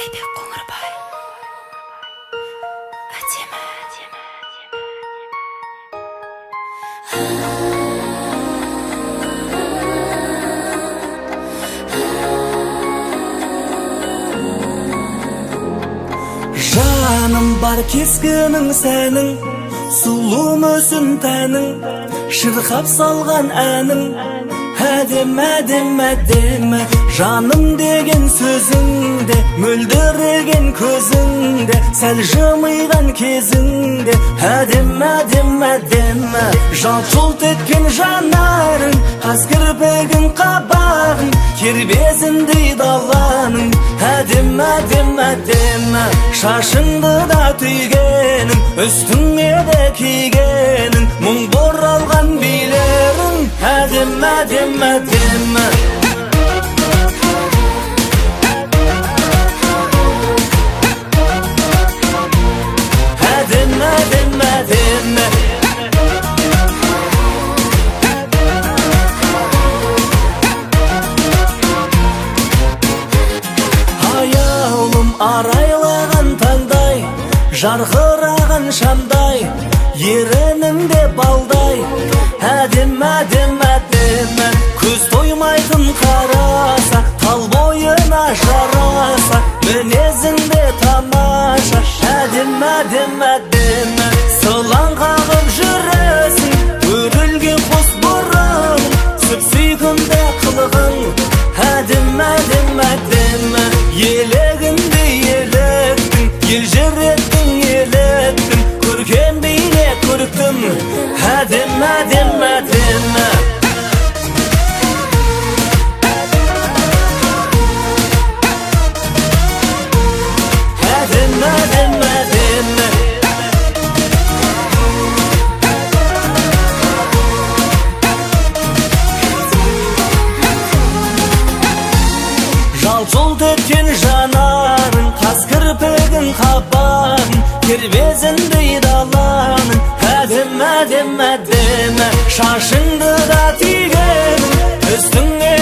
Айбек Қоңырбай. Әдемі. Жаным бар, кескінің сәнің, сұлу мүсін тәнің, шырқап салған әнің әдемі, әдемі, әдемі. Жаным деген сөзіңде, мөлдіреген көзіңде, сәл жымиған кезіңде әдемі, әдемі, әдемі. Жалт жұлт еткен жанарың, қас кірпігің, қабағың кербезіндей даланың әдемі, әдемі, әдемі. Шашыңды да түйгенің, үстіңе де кигенің, мұң боралған билерің әдемі, әдемі, әдемі. Әдемі, әдемі, әдемі. Аяулым, арайлаған таңдай, жарқыраған шамдай, ерініңде балдай әдемі, әдемі, әдемі. Көз тоймайтын қараса, тал бойына жараса, мінезіңде тамаша әдемі, әдемі, әдемі. Сылаң қағып жүресің, өрілген қос бұрымың, сүп сүйкімді қылығың әдемі, әдемі, әдемі. Елегіндей еліктің, елжіреттің, еліттің, көркем бейне көріктім әдемі, әдемі, әдемі. Әдемі, әдемі, әдемі. Жалт жұлт еткен жанарың, қас кірпігің, қабағың кербезіндей даланың әдемі, әдемі, әдемі. Шашыңды да түйгенің, үстіңе